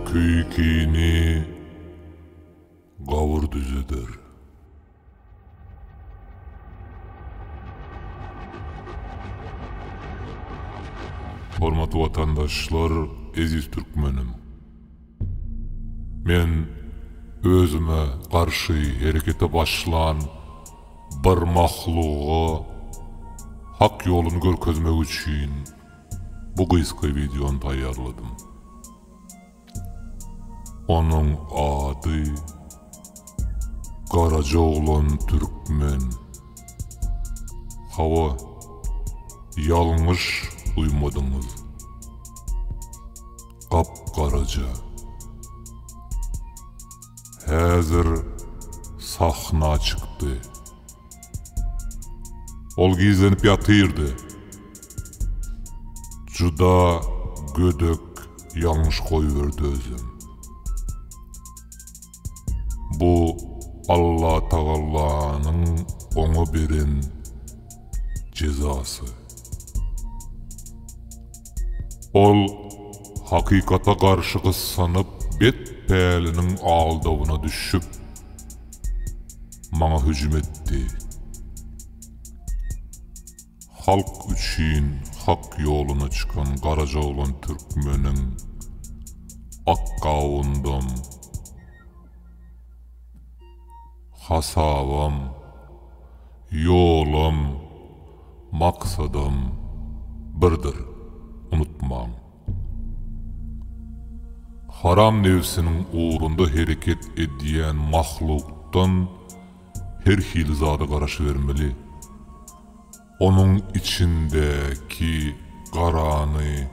Küýkini gabyr düzeder. Hormatly watandaşlar, eziz türkmenim! Men özüme garşy herekete başlan bir mahluga hak ýoluny görkezmek üçin bu gysga wideony taýýarladym. Onuň ady Garajaoglan Türkmen. Hawa, ýalňyş duýmadyňyz. Gap-garaja. Häzir sahna çykdy. Ol gizlenip ýatyrdy. Juda gödek ýalňyş goýberdi özem. Bu Allatagallanyň oňa beren jezasy. Ol hakykata garşy gyssanyp bet päliniň aldawyna düşüp, maňa hüjüm etdi. Halk üçin hak ýoluna çykan Garajaoglan türkmeniň ak gawundam, hasabam, ýolam, maksadam birdir, unutmaň. Haram nebsiniň ugrunda hereket edýän mahlukdan her hili zada garaşybermeli. Onuň içindäki garany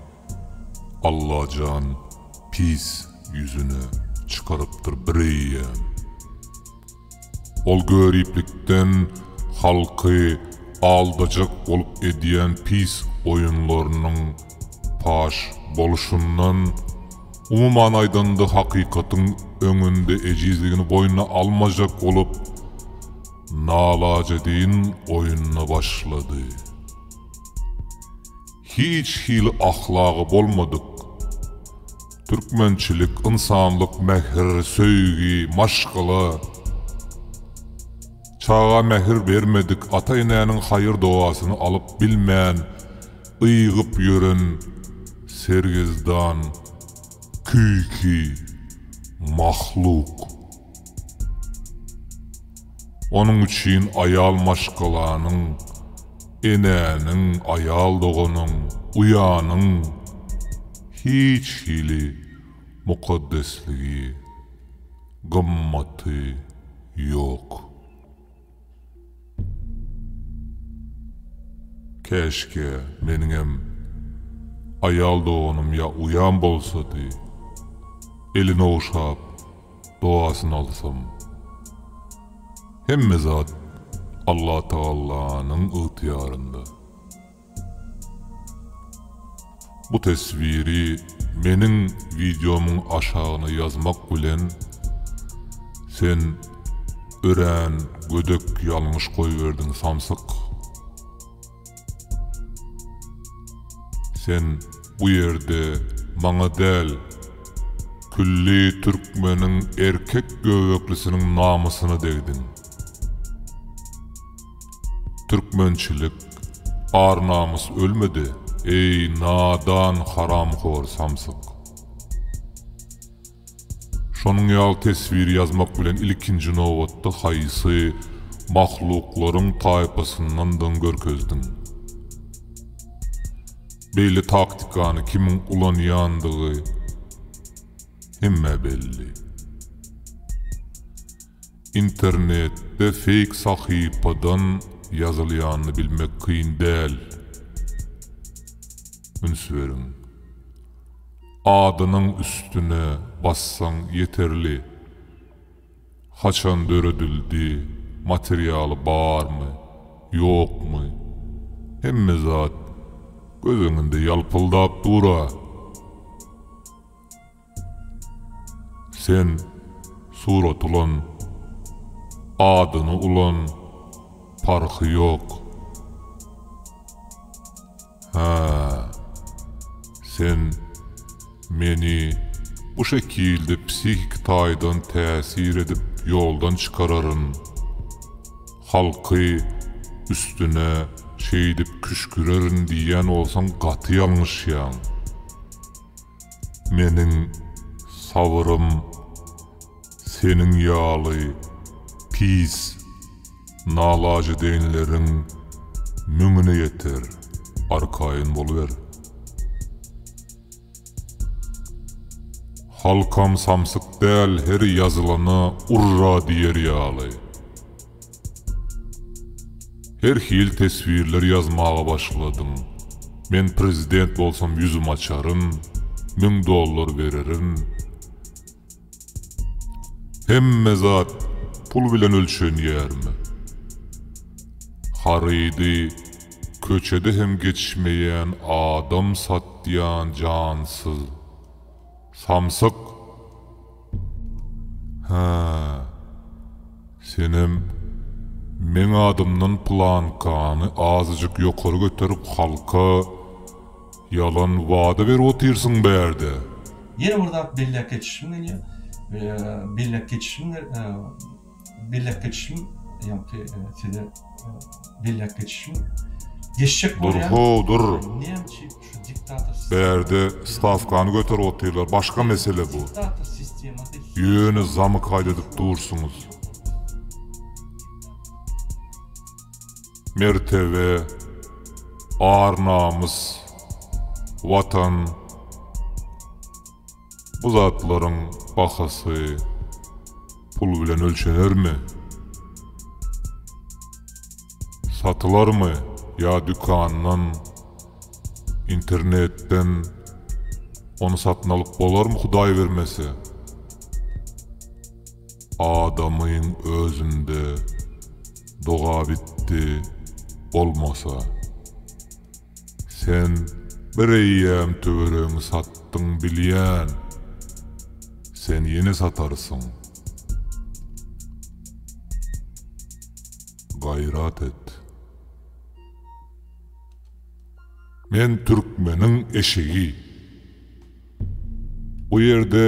Allajan pis ýüzüne çykarypdyr bireýýäm. Ol göriplikden halky aldajak bolup edýän pis oýunlarynyň paş boluşyndan, umuman aýdanda hakykatyň öňünde ejizligini boýnuna almajak bolup nalajedeýin oýnuna başlady. Hiç hili ahlagy bolmadyk, türkmençilik, ynsanlyk mähir, söýgi, maşgala, çaga mähir bermedik, ata-enäniň haýyr-dogasyny alyp bilmän ygyp ýören sergezdan, küýki mahluk. Onuň üçin aýal maşgalanyň, enäniň, aýal doganyň, uýanyň hiç hili mukaddesligi, gymmaty ýok. Käşgä meniňem aýal doganym ýa uýam bolsady, elini ogşap, dogasyny alsam. Hemme zat Allatagallanyň ygtyýarynda. Bu teswiri meniň wideomyň aşagyna ýazmak bilen sen örän gödek ýalňyş goýberdiň samsyk. Sen bu ýerde maňa däl, külli türkmeniň erkek göbeklisiniň namysyna degdiň. Türkmençilik, ar-namys ölmedi, eý nadan haramhor samsyk. Şonuň ýaly teswiri ýazmak bilen ilkinji nobatda haýsy mahluklaryň taýpasyndandygyňy görkezdiň. Beýle taktikany kimiň ulanýandygy hemmä belli. Internetde feýk sahypadan ýazylýanyny bilmek kyn däl. Üns beriň. Adynyň üstüne bassaň ýeterli. Haçan döredildi, materialy barmy, ýokmy, hemme zat göz öňünde ýalpyldap dur-a. Sen surat ulan, adyny ulan, parhy ýok. Hä, sen meni. bu şekilde psihiki taýdan täsir edip ýoldan çykararyn, halky üstüne şeýdip küşgürerin diýýän bolsaň gaty ýalňyşýaň. Meniň sabyrym seniň ýaly pis nalajedeýinleriň müňüne ýeter, arkaýyn boluber. Halkam samsyk däl her ýazylana urra diýer ýaly. Her hili teswirler ýazmaga başladyň. Men prezident bolsam ýüzüm açaryn, müň dollar bererin. Hemme zat pul bilen ölçenýärmi? Harydy köçede hem geçmeýän adam satýan jansyz. Samsyk! Hä, senem meň adymdan plankany azajyk ýokary göterip halka ýalan wada berip otyrsyň bärde. Ýene bir zat belläp geçişim gelýär. Belläp geçişim belläp geçişim ýaňky size belläp geçişim geçjek Dur bolýan. how dur. Näme üçin şu diktator Bärde stawkany göterip otyrlar başga mesele bu. Diktator sistemasy Ýöne zamykayt edip dursuňyz. Mertebe, ar-namys, watan bu zatlaryň bahasy pul bilen ölçenermi? Satylarmy ýa dükandan, internetden ony satyn alyp bolarmy Hudaý bermese? Adamyň özünde dogabitdi bolmasa. Sen bir eýýäm töweregiňi satdyň bilýän. Sen ýene satarsyň. Gaýrat et. Men türkmeniň eşegi. Bu ýerde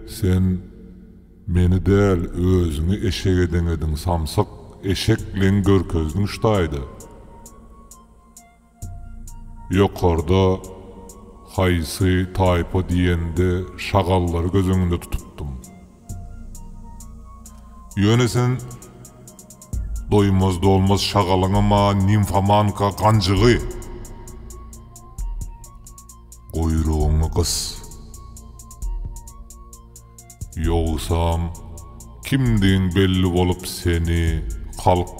sen meni däl özüňi eşege deňediň samsyk eşekligiňi görkezdiň şu taýda. Ýokarda haýsy taýpa diýende şagallary göz öňünde tutupdym. Ýöne sen doýmaz-dolmaz şagalyňam-a nimfomanka ganjygy. Guýrugyňy gys. Ýogsam, kimdigiň belli bolup seni halk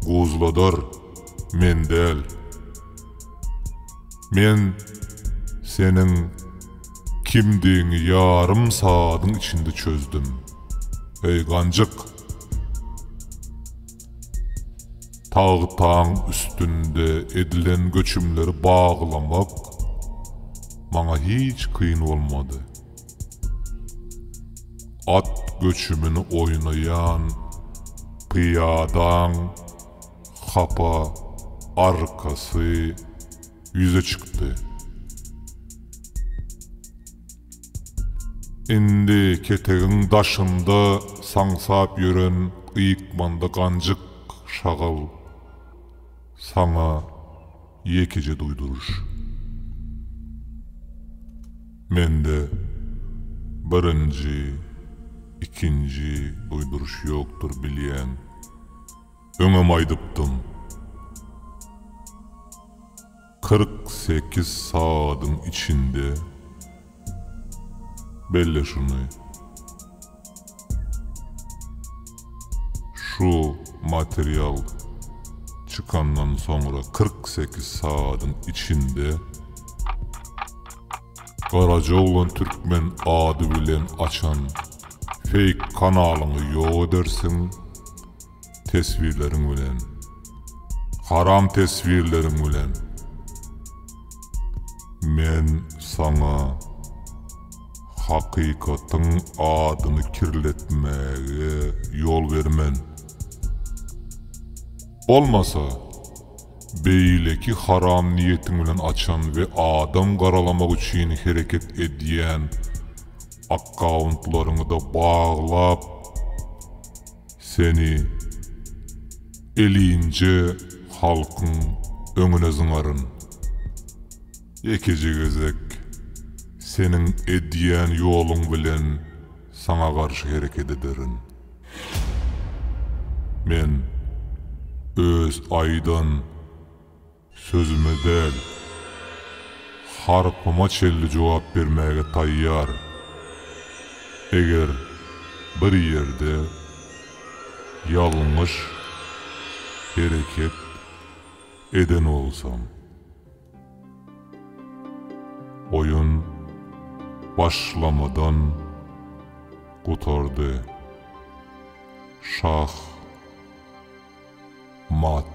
guzladar, men däl. Men seniň kimdigiňi ýarym sagadyň içinde çözdüm. Eý, ganjyk! Tagtaň üstünde edilen göçümleri baglamak maňa hiç kyn bolmady. At göçümini oýnaýan pyýadaň hapa arkasy ýüze çykdy. Indi ketegiň daşynda saňsap ýören ykmanda ganjyk şagal saňa Ýekeje duýduryş. Mende birinji, ikinji duýduryş ýokdur bilýäň. Öňem aýdypdym. 48 sagadyň içinde belle şuny. Şu material çykandan soňra 48 sagadyň içinde Garajaoglan Türkmen ady bilen açan feýk kanalyňy ýok edersiň teswirleriň bilen. Haram teswirleriň bilen. Men saňa Hakykatyň adyny kirletmäge ýol bermen. Bolmasa, beýleki haram niýetiň bilen açan we adam garalamak üçin hereket edýän. Akkauntlaryňy-da baglap, seni elinje halkyň öňüne zyňaryn. Ýekeje gezek seniň edýän ýoluň bilen saňa garşy hereket ederin. Men öz aýdan Sözüme däl, harpyma çenli jogap bermäge taýýar. Eger bir ýerde ýalňyş hereket eden bolsam. Oýun başlamadan gutardy. Şah. Mat.